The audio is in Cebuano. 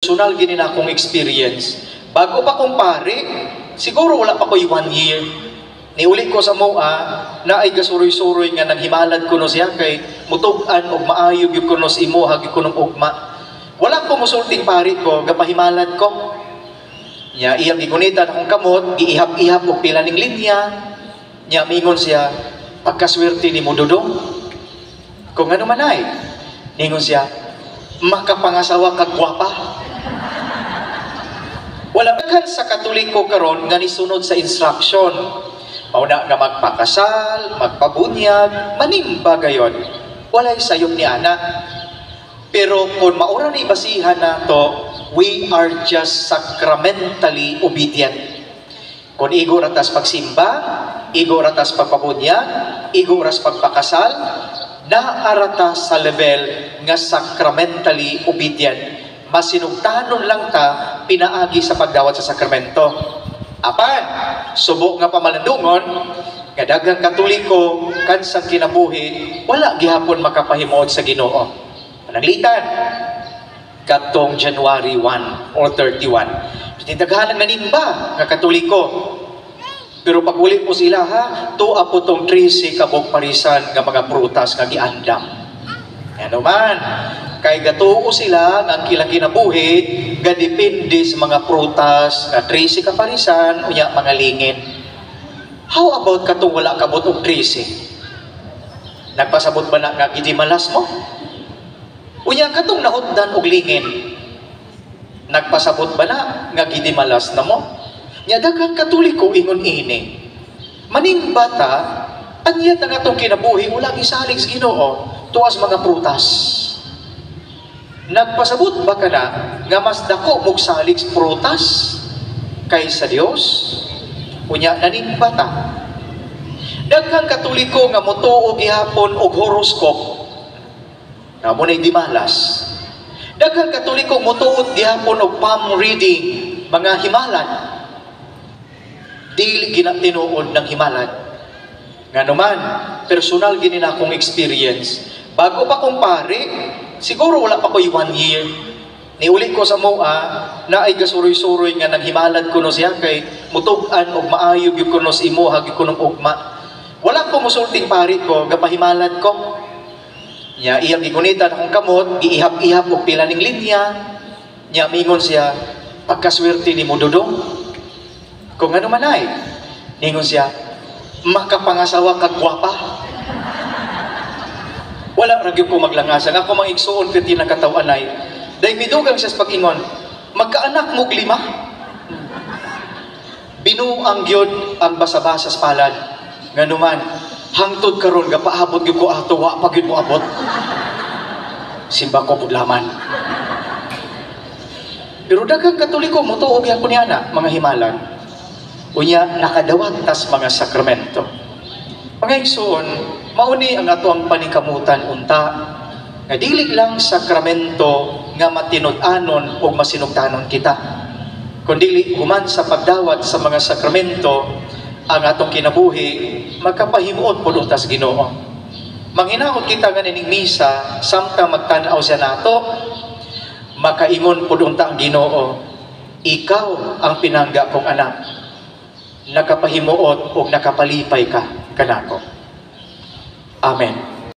Personal gini na akong experience. Bago pa kong pare, siguro wala pa ko'y one year. Niuli ko sa moa, na ay gasuroy-suroy nga nanghimalad kuno siya kay mutug-an og maayo gyud kuno sa imuha gyud kunong ugma. Wala ko musulting pari ko, gapahimalad ko. Nya iyang gigunitan akong kamot, giihap-ihap og pila ning linya. Nya mingon siya, "Pagkaswerte ni mo, Dudong." Kung ano man ay, ningon siya, "Makapangasawa kag gwapa." Wala daghan sa Katoliko karon nga nisunod sa instruction. Mao na nga magpakasal, magpabunyag, manimba gayon. Walay sayop ni ana. Pero kung maura ni basihan nato, we are just sacramentally obedient. Kung igo ra tas pagsimba, igo ra tas pagpabunyag, igo ras pagpakasal, naarata sa level nga sacramentally obedient. Masinugtanon lang ta pinaagi sa pagdawat sa sakramento. Apan, subo nga pamalandungon, nga daghang Katoliko kansang kinabuhi, wala gihapon makapahimuot sa Ginoo. Pananglitan, katong January 1 or 31. Daghan ang nanimba nga Katoliko. Pero pag uli po sila ha, tuwa po tong 13 kabuk parisan nga mga prutas nga giandam. Ano man, kay gatuo sila nga ang ilang kinabuhi gadepende sa mga prutas nga 13 ka parisan unya mga lingin. How about katong wala kabot og 13? Nagpasabot ba na nga gidimalas mo? Unya katong nahutdan og lingin. Nagpasabot ba na nga gidimalas na mo? Nya daghang Katoliko ingon ini. Manimba ta, anyat ang atong kinabuhi wala gisalig sa Ginoo tuas mga prutas. Nagpasabot ba ka na nga mas dako mog salig sa prutas kaysa Dios? Unya nanimba ta. Daghang Katoliko nga motuo gihapon og horoscope. Nga mo na'y dimalas. Daghang Katoliko motuo gihapon og palm reading, mga himalan. Dili gina tinuod ng himalan. Nga naman, personal gini na akong experience. Bago pa kong pare, siguro wala pa ko'y one year. Niuli ko sa moa, na ay gasuroy-suroy nga nanghimalad kuno siya kay mutug-an og maayo gyud kuno sa imuha gyud kunong ugma. Wala ko musulting pari ko, gapahimalad ko. Nya iyang gigunitan akong kamot, giihap-ihap og pila ning linya. Nya mingon siya, "Pagkaswerte ni mo, Dudong." Kung ano man ay, ningon siya, "Makapangasawa kag gwapa." Wala ra gyud ko maglangasan. Ako mga igsuon piti na kataw-anay. Dahil midugang siya sa pag-ingon, "Magkaanak mo lima." Binuang gyud ang basa-basa sa palad. Nganuman, hangtod karon gapaabot gyud ko ato, wa pa gyud mo abot. Simba ko pudlaman. Pero daghang Katoliko motuo gyapon niya na mga himalan. Unya nakadawat tas mga sakramento. Mga igsoon, mauni ang ato ang panikamutan unta nga dili lang sakramento nga matinud-anon o masinugtanon kita, kundili human sa pagdawat sa mga sakramento ang atong kinabuhi magkapahimuot pud unta sa Ginoo. Manghinaot kita nga nining misa samtang magtan-aw siya nato, makaingon pud unta ang Ginoo, "Ikaw ang pinangga kong anak. Nakapahimuot o nakapalipay ka kanako." Amen.